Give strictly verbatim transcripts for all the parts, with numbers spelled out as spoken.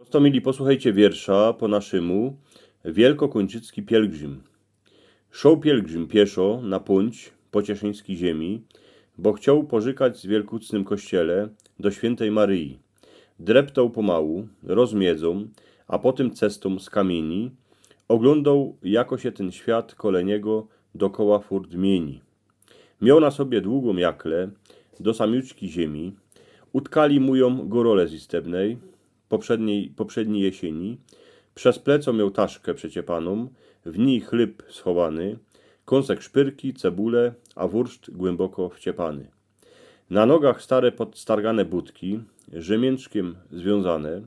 Prosto mieli, posłuchejcie wiersza po naszymu. Wielkokończycki pielgrzym. Szoł pielgrzym pieszo na pōńć po cieszyńskij ziemi, bo chcioł porzykać w wielkucnym kościele do świyntej Maryi. Dreptoł pomału, rozmiedzōm, a potym cestōm z kamiyni. Ôglōndoł, jako sie tyn świat kole niego dokoła furt miyni. Mioł na sobie długōm jakle do samiuczkij ziemi. Utkali mu jōm gōrole z istebnej, poprzednij, poprzednij jesieni. Przez pleco mioł taszkã przeciepanōm, w nij chlyb schowany, kōnsek szpyrki, cebule, a wurszt głymboko wciepany. Na nogach stare podstargane butki, rzemiynczkiym zwiōnzane.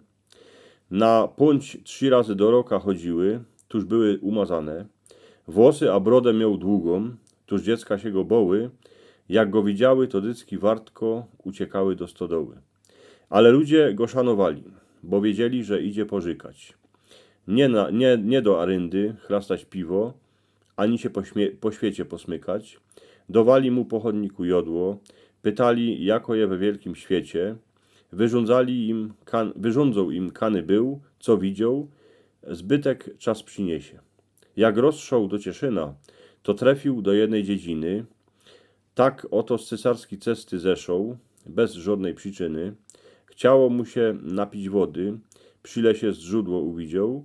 Na pōńć trzi razy do roka chodziły, tuż były umazane. Włosy a brodã mioł długōm, tuż dziecka sie go boły. Jak go widziały, to dycki wartko uciekały do stodoły. Ale ludzie go szanowali, bo wiedzieli, że idzie porzykać. Nie, na, nie, nie do aryndy chlastać piwo, ani sie po, śmie- po świecie posmykać. Dowali mu po chodniku jodło, pytali, jako je we wielkim świecie. Wyrządzali im kan- wyrządzał im kany był, co widzioł, zbytek czas prziniysie. Jak rozszoł do Cieszyna, to trefiōł do jednej dziedziny. Tak ôto z cesarskij cesty zeszoł, bez żodnej prziczyny. Chciało mu sie napić wody, przi lesie zdrzōdło uwidzioł.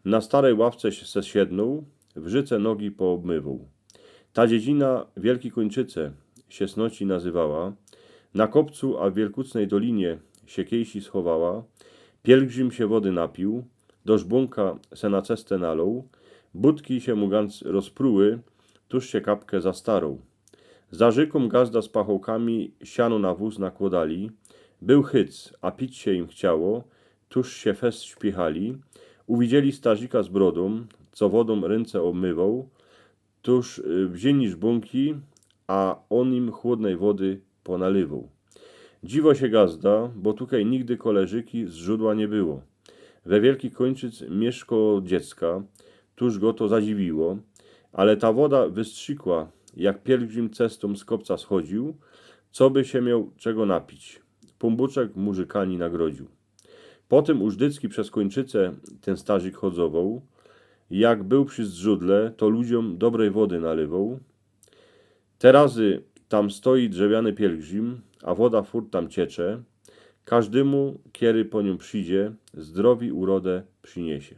Na starej ławce sie sesiednōł, w rzyce nogi poobmywoł. Ta dziedzina Wielkij Kōńczyce sie snoci nazywała. Na kopcu, a w wielkucnej dolinie sie kejsi schowała. Pielgrzym sie wody napiōł, do żbōnka se na cestã naloł. Butki sie mu gans rozpruły, tuż sie kapkã zastaroł. Za rzykōm gazda z pachołkami siano na wōz nakłodali. Był hyc, a pić sie im chciało, tuż sie fest śpichali. Uwidzieli starzika z brodōm, co wodōm rynce obmywoł. Tuż y, wziyni żbōnki, a ôn im chłodnej wody ponaliwoł. Dziwo sie gazda, bo tukej nigdy kole rzyki zdrzōdła niy było. We Wielkij Kōńczyc miyszkoło dziecka, tuż go to zadziwiło. Ale ta woda wystrzykła, jak pielgrzym cestōm z kopca schodziył, co by sie mioł czego napić. Pōnbōczek mu rzykani nagrodziył. Potym uż dycki bez kōńczyce tyn starzik chodowoł. Jak był przi zdrzōdle, to ludziōm dobrej wody nalywoł. Te razy tam stoi drzewiany pielgrzym, a woda furt tam ciecze. Kŏżdymu, kery po niōm przidzie, zdrowi urodã prziniysie.